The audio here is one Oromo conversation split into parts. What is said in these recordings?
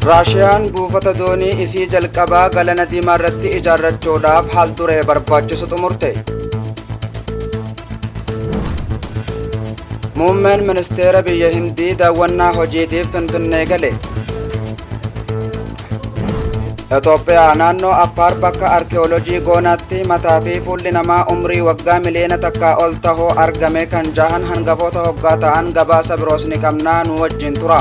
Raashiyaan buufata doonii isii jalqabaa Galana Diimaa irratti ijaarrachuudhaaf haal duree barbaachisu xumurte. Muummeen ministeera biyya Hindii daawwannaa hojiitiif Finfinnee gale. Itoophiyaa naannoo Affaar bakka arkiyoolojii Goonaatti mataa fi fuulli namaa umrii waggaa miliyoona takkaa ol tahuu argame kan jahan hangafoota hoggaa ta'an gabaasa biroos ni qabnaa nu wajjin tura.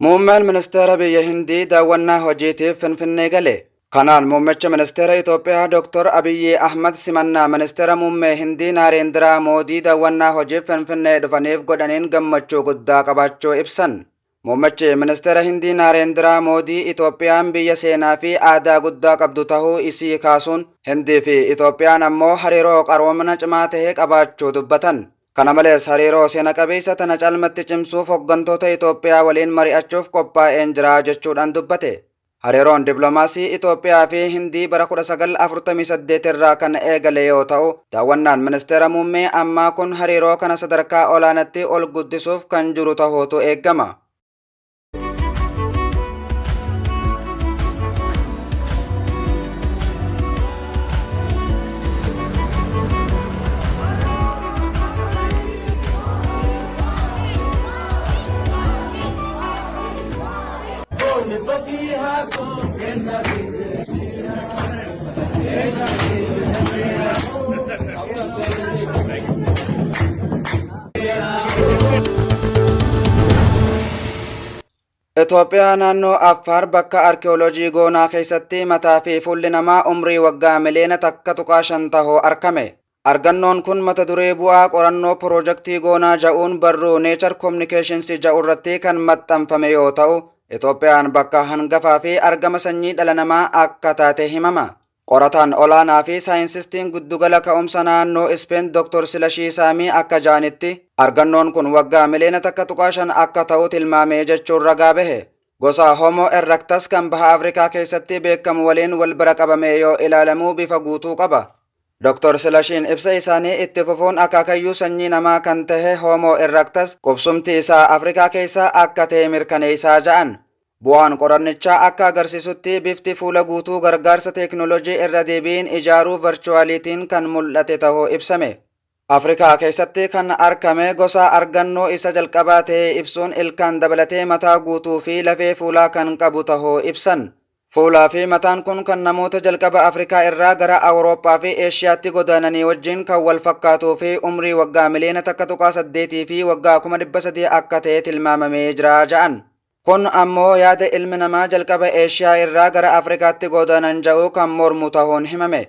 Muummeen ministeera biyya Hindii daawwannaa hojiitiif Finfinnee gale. Kanaan muummicha ministeera Itoophiyaa Dr. Abiyyi Ahmad simannaa ministeera muummee Hindii Naareendiraa Moodii daawwannaa hojiif Finfinnee dhufaniif godhaniin gammachuu guddaa qabaachuu ibsan. Muummichi ministeera Hindii Naareendiraa Moodii Itoophiyaan biyya seenaa fi aadaa guddaa qabdu tahuu isii kaasuun Hindii fi Itoophiyaan ammoo hariiroo qaroomina cimaa tahe qabaachuu dubbatan. Kana malees hariiroo seena qabeessa tana caalmatti cimsuuf hoggantoota Itoophiyaa waliin mari'achuuf qophaa'een jira jechuudhaan dubbate. Hariiroon diplomaasii Itoophiyaa fi Hindii bara 1948 irraa kan eegale yoo ta'u, daawwannaan ministeera muummee ammaa kun hariiroo kana sadarkaa olaanatti ol guddisuuf kan jiru tahuutu eegama. Itoophiyaa naannoo Affaar bakka arkiyooloojii Goonaa keessatti mataa fi fuulli namaa umrii waggaa miliyoona 1.5 tahu arkame. Argannoon kun mata duree bu'aa qorannoo piroojaktii Goonaa ja'uun barruu Nature Communications ja'u irratti kan maxxanfame yoo ta'u, Itoophiyaan bakka hangafaa fi argama sanyii dhala namaa akka taate himama. Qorataan olaanaa fi saayinsistiin guddugala ka'umsa naannoo Ispeen Dr. Silashii Saamii akka ja'anitti, argannoon kun waggaa miliyoona 1.5 akka ta'u tilmaamee jechuun ragaa bahe. Gosa Homo erectus kan baha Afrikaa keessatti beekamu waliin wal bira qabamee yoo ilaalamu bifa guutuu qaba. Dr. Silashiin ibsa isaanii itti fufuun akaakayyuu sanyii namaa kan tahe Homo erectus qubsumti isaa Afrikaa keessa akka ta'e mirkaneessaa ja'an. Bu'aan qorannichaa akka agarsiisutti bifti fuula guutuu gargaarsa teeknoolojii irra deebiin ijaaruu varchuwaaliitiin kan mul'ate tahuu ibsame. Afrikaa keessatti kan arkame gosa argannoo isa jalqabaa ta'e ibsuun ilkaan dabalatee mataa guutuu fi lafee fuulaa kan qabu tahuu ibsan. Fuulaa fi mataan kun kan namoota jalqaba Afrikaa irraa gara Awurooppaa fi Eeshiyaatti godaananii wajjin kan wal fakkaatuu fi umrii waggaa miliyoona 1.8 fi waggaa 300,000 akka ta'e tilmaamamee jira ja'an. Kun ammoo yaada ilmi namaa jalqaba Eeshiyaa irraa gara Afrikaatti godaanan ja'u kan mormu tahuun himame.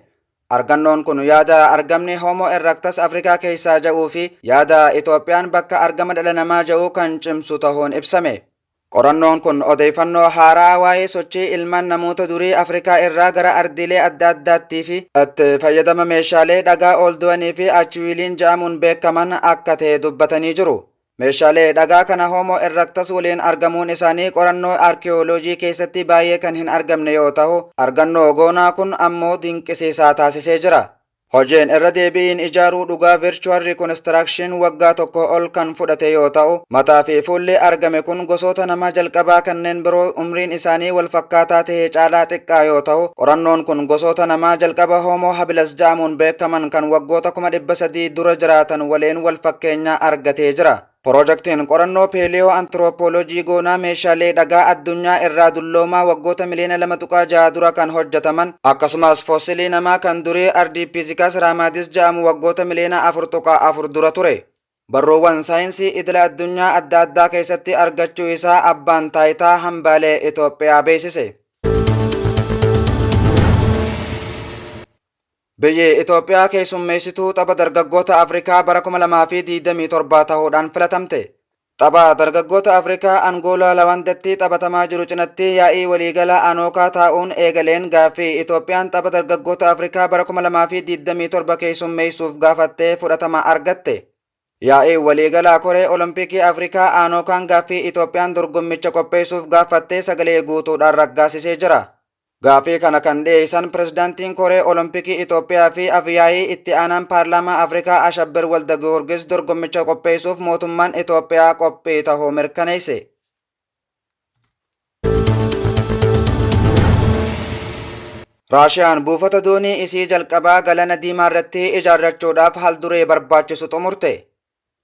Argannoon kun yaada argamni Homo erectus Afrikaa keessaa ja'uu fi yaada Itoophiyaan bakka argama dhala namaa ja'u kan cimsu tahuun ibsame. Qorannoon kun odeeffannoo haaraa waa'ee sochii ilmaan namoota durii Afrikaa irraa gara ardiilee adda addaattii fi itti fayyadama meeshaalee dhagaa oolduwanii fi achiwiiliin ja'amuun beekaman akka ta'e dubbatanii jiru. Meeshaalee dhagaa kana Homo erectus waliin argamuun isaanii qorannoo arkiyooloojii keessatti baay'ee kan hin argamne yoo ta'u, argannoo goonaa kun ammoo dinqisiisaa taasisee jira. Hojiin irra deebi'iin ijaaruu dhugaa Virtual Reconstruction waggaa tokko ol kan fudhate yoo ta'u, mataa fi fuulli argame kun gosoota nama jalqabaa kanneen biroo umriin isaanii wal fakkaataa ta'e caalaa xiqqaa yoo ta'u, qorannoon kun gosoota namaa jalqaba Homo habilis ja'amuun beekaman kan waggoota 300,000 dura jiraatan waliin wal fakkeenya argatee jira. Piroojaktiin qorannoo peeliyoo antiroopooloojii goonaa meeshaalee dhagaa addunyaa irraa dulloomaa waggoota miliyoona 2.6 dura kan hojjetaman akkasumas foosilii namaa kan durii Ardiipiisikas raamaadis jedhamu waggoota miliyoona 4.4 dura ture. Barruuwwan saayinsii idila addunyaa adda addaa keessatti argachuu isaa abbaan taayitaa hambaalee Itoophiyaa beeksise. Biyyi Itoophiyaa keessummeessituu tapha dargaggoota Afrikaa bara 2027 ta'uudhaan filatamte. Tapha dargaggoota Afrikaa Angoolaa Lawaandatti taphatamaa jiru cinatti yaa'ii waliigala Anookaa taa'uun eegaleen gaaffii Itoophiyaan tapha dargaggoota Afrikaa bara 2027 keessummeessuuf gaafattee fudhatama argatte. Yaa'iin waliigalaa Koree Olompikii Afrikaa Aanookaan gaaffii Itoophiyaan dorgommicha qopheessuuf gaafatte sagalee guutuudhaan raggaasisee jira. Gaafii kana kan dhiyeessan pirezidaantiin Koree Olompikii Itoophiyaa fi Afyaa'ii itti aanaan Paarlaamaa Afrikaa Ashabbir Walda Giyoorgis dorgommicha qopheessuuf mootummaan Itoophiyaa qophii tahuu mirkaneesse. Raashiyaan buufata doonii isii jalqabaa Galana Diimaa irratti ijaarrachuudhaaf haal-duree barbaachisu xumurte.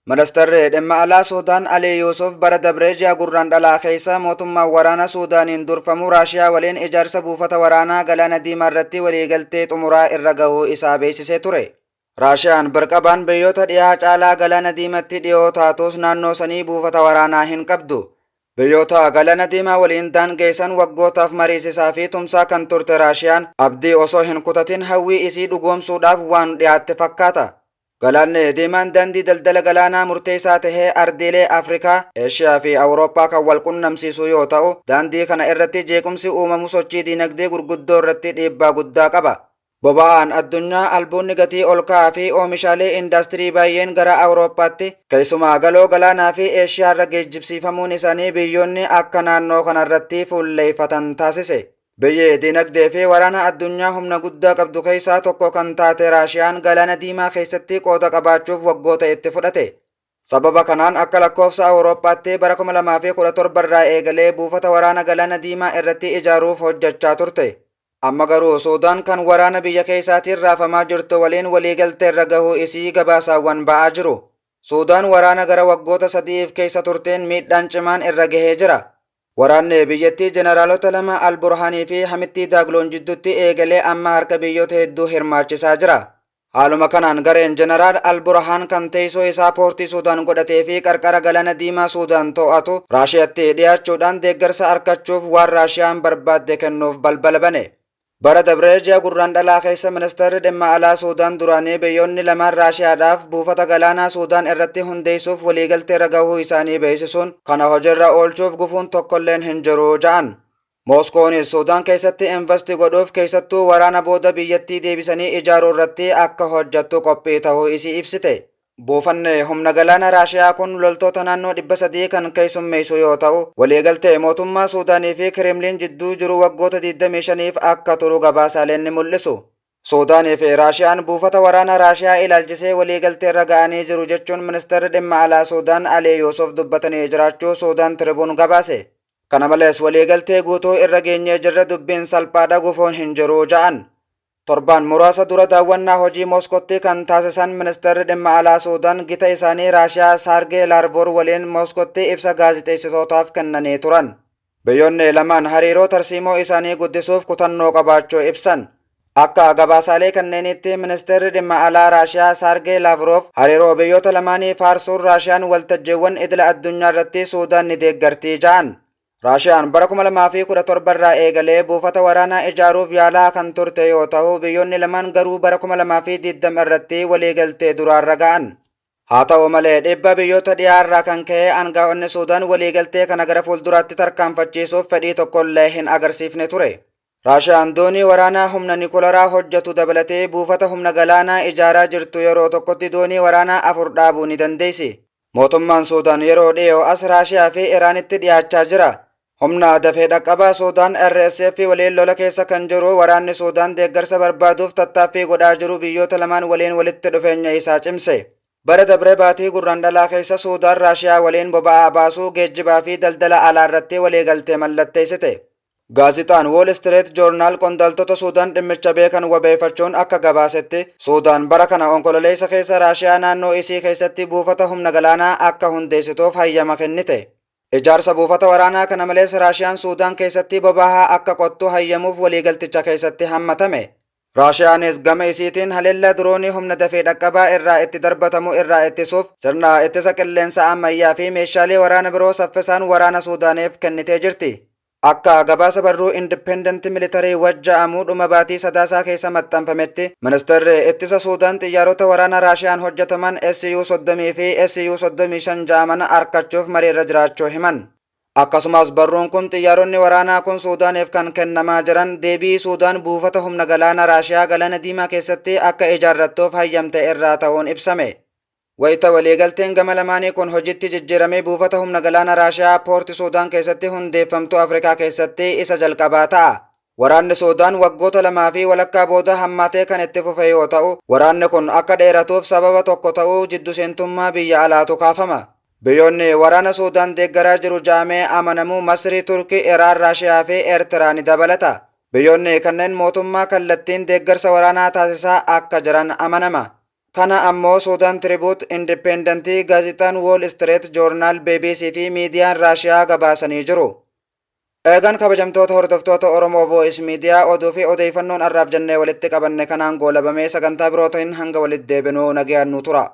Ministeerri dhimma alaa Suudaan Alii Yuusuf bara dabree ji'a Gurraandhalaa keessa mootummaan waraana Suudaaniin durfamu Raashiyaa waliin ijaarsa buufata waraanaa Galaana Diimaa irratti waliigaltee xumuraa irra gahuu isaa beeksisee ture. Raashiyaan birqabaan biyyoota dhiyaa caalaa Galaana Diimatti dhiyoo taatus naannoo sanii buufata waraanaa hin qabdu. Biyyoota Galaana Diimaa waliin daangeessan waggootaaf mariisisaa fi tumsaa kan turte Raashiyaan abdii osoo hin kutatin hawwii isii dhugoomsuudhaaf waan dhiyaatte fakkaata. Galaanni Diimaan daandii daldala galaanaa murteessaa tahee ardiilee Afrikaa, Eeshiyaa fi Awurooppaa kan wal qunnamsiisu yoo ta'u, daandii kana irratti jeequmsi uumamu sochii diinagdee gurguddoo irratti dhiibbaa guddaa qaba. Boba'aan addunyaa, albuunni gatii olka'aa fi oomishaalee indaastirii baay'een gara Awurooppaatti, keessumaa galoo galaanaa fi Eeshiyaarra geejjibsiifamuun isaanii biyyoonni akka naannoo kanarratti fuulleeffatan taasise. Biyyi dinagdee fi waraana addunyaa humna guddaa qabdu keessaa tokko kan taate Raashiyaan Galaana Diimaa keessatti qooda qabaachuuf waggoota itti fudhate. Sababa kanaan akka lakkoofsa Awurooppaatti bara 2017 irraa eegalee buufata waraana Galaana Diimaa irratti ijaaruuf hojjechaa turte. Amma garuu Suudaan kan waraana biyya keessaatiin raafamaa jirtu waliin waliigalteerra gahuu isii gabaasaawwan ba'aa jiru. Suudaan waraana gara waggoota sadiif keessa turteen miidhaan cimaan irra gahee jira. Waraanni biyyattii jeneraalota lama Al-Burhaanii fi Hamittii Daagloon jidduutti eegalee amma harka biyyoota hedduu hirmaachisaa jira. Haaluma kanaan gareen Jeneraal Al-Burhaan kan teessoo isaa poortii Suudaan godhatee fi qarqara Galaana Diimaa Suudaan to'atu Raashiyatti dhiyaachuudhaan deeggarsa arkachuuf waan Raashiyaan barbaadde kennuuf balbala bane. Bara dabree ji'a Gurraandhalaa keessa ministeerri dhimma alaa Suudaan duraanii biyyoonni lamaan Raashiyaadhaaf buufata galaanaa Suudaan irratti hundeessuuf waliigalteerra gahuu isaanii beeksisuun kana hojiirra oolchuuf gufuun tokkolleen hin jiru ja'an. Mooskoonis Suudaan keessatti investi godhuuf keessattuu waraana booda biyyattii deebisanii ijaaruu irratti akka hojjettu qophii ta'uu isii ibsite. Buufanni humna galaana Raashiyaa kun loltoota naannoo 300 kan keessummeessu yoo ta'u, waliigaltee mootummaa Suudaanii fi Kireemliin jidduu jiru waggoota 25f akka turu gabaasaaleen ni mul'isu. Suudaanii fi Raashiyaan buufata waraana Raashiyaa ilaalchisee waliigalteerra ga'anii jiru jechuun ministeerri dhimma alaa Suudaan Alii Yuusuf dubbatanii jiraachuu Suudaan Tiribuun gabaase. Kana malees waliigaltee guutuu irra geenyee jirra, dubbiin salphaadha, gufuun hin jiru ja'an. Torbaan muraasa dura daawwannaa hojii Mooskootti kan taasisan ministeerri dhimma alaa Suudaan gita isaanii Raashiyaa Saargee Laarvoor waliin Mooskootti ibsa gaazixeessitootaaf kennanii turan. Biyyoonni lamaan hariiroo tarsiimoo isaanii guddisuuf kutannoo qabaachuu ibsan. Akka gabaasaalee kanneeniitti ministeerri dhimma alaa Raashiyaa Saargee Laavroof hariiroo biyyoota lamaanii faarsuun Raashiyaan waltajjiiwwan idila addunyaa irratti Suudaan ni deeggarti ja'an. Raashiyaan bara 2017 irraa eegalee buufata waraanaa ijaaruuf yaalaa kan turte yoo ta'u, biyyoonni lamaan garuu bara 2020 irratti waliigaltee duraarra ga'an. Haa ta'u malee dhiibbaa biyyoota dhiyaarraa kan ka'e aangaa'onni Suudaan waliigaltee kana gara fuulduraatti tarkaanfachiisuuf fedhii tokkollee hin agarsiifne ture. Raashiyaan doonii waraanaa humna nikularaa hojjetu dabalatee buufata humna galaanaa ijaaraa jirtu yeroo tokkotti doonii waraanaa afur dhaabuu ni dandeessi. Mootummaan Suudaan yeroo dhiyoo as Raashiyaa fi Iraanitti dhiyaachaa jira. Humna dafee dhaqqabaa Suudaan RSF waliin lola keessa kan jiru waraanni Suudaan deeggarsa barbaaduuf tattaaffii godhaa jiru biyyoota lamaan waliin walitti dhufeenya isaa cimse. Bara dabre baatii Gurraandhalaa keessa Suudaan Raashiyaa waliin boba'aa baasuu, geejjibaa fi daldala alaa irratti waliigaltee mallatteessite. Gaazixaan Wall Street Journal qondaaltota Suudaan dhimmicha beekan wabeeffachuun akka gabaasetti, Suudaan bara kana Onkololeessa keessa Raashiyaa naannoo isii keessatti buufata humna galaanaa akka hundeessituuf hayyama kennite. Ijaarsa buufata waraanaa kana malees Raashiyaan Suudaan keessatti boba'aa akka qottu hayyamuuf waliigalticha keessatti hammatame. Raashiyaanis gama isiitiin haleellaa diroonii humna dafee dhaqqabaa irraa itti darbatamu irraa ittisuuf sirna ittisa qilleensa ammayyaa fi meeshaalee waraana biroo saffisaan waraana Suudaaniif kennitee jirti. Akka gabaasa barruu Independent Military Watch ja'amu dhuma baatii Sadaasaa keessa maxxanfametti, ministeerri ittisa Suudaan xiyyaarota waraana Raashiyaan hojjetaman SU-30 fi SU-35 ja'aman arkachuuf mariirra jiraachuu himan. Akkasumas barruun kun xiyyaaronni waraanaa kun Suudaaniif kan kennamaa jiran deebii Suudaan buufata humna galaana Raashiyaa Galaana Diimaa keessatti akka ijaarrattuuf hayyamte irraa ta'uun ibsame. Wayita waliigalteen gama lamaanii kun hojiitti jijjiiramee buufata humna galaana Raashiyaa Poorti Suudaan keessatti hundeeffamtu Afrikaa keessatti isa jalqabaa ta'a. Waraanni Suudaan waggoota lamaa fi walakkaa booda hammaatee kan itti fufe yoo ta'u, waraanni kun akka dheeratuuf sababa tokko ta'uu jiddu seentummaa biyya alaatu kaafama. Biyyoonni waraana Suudaan deeggaraa jiru ja'amee amanamu Masrii, Turkii, Iraan, Raashiyaa fi Eertiraa ni dabalata. Biyyoonni kanneen mootummaa kallattiin deeggarsa waraanaa taasisaa akka jiran amanama. Kana ammoo Suudaan Tiribuut, Indipeendantii, gaazexaan Wool Istireet Joornaal, bbc fi miidiyaan Raashiyaa gabaasanii jiru. Eegan kabajamtoota hordoftoota Oromoo Voice Media, oduu fi odeeyfannoon arraaf jennee walitti qabanne kanaan goolabamee, sagantaa birootiin hanga walitti deebinuu nagayaan nu tura.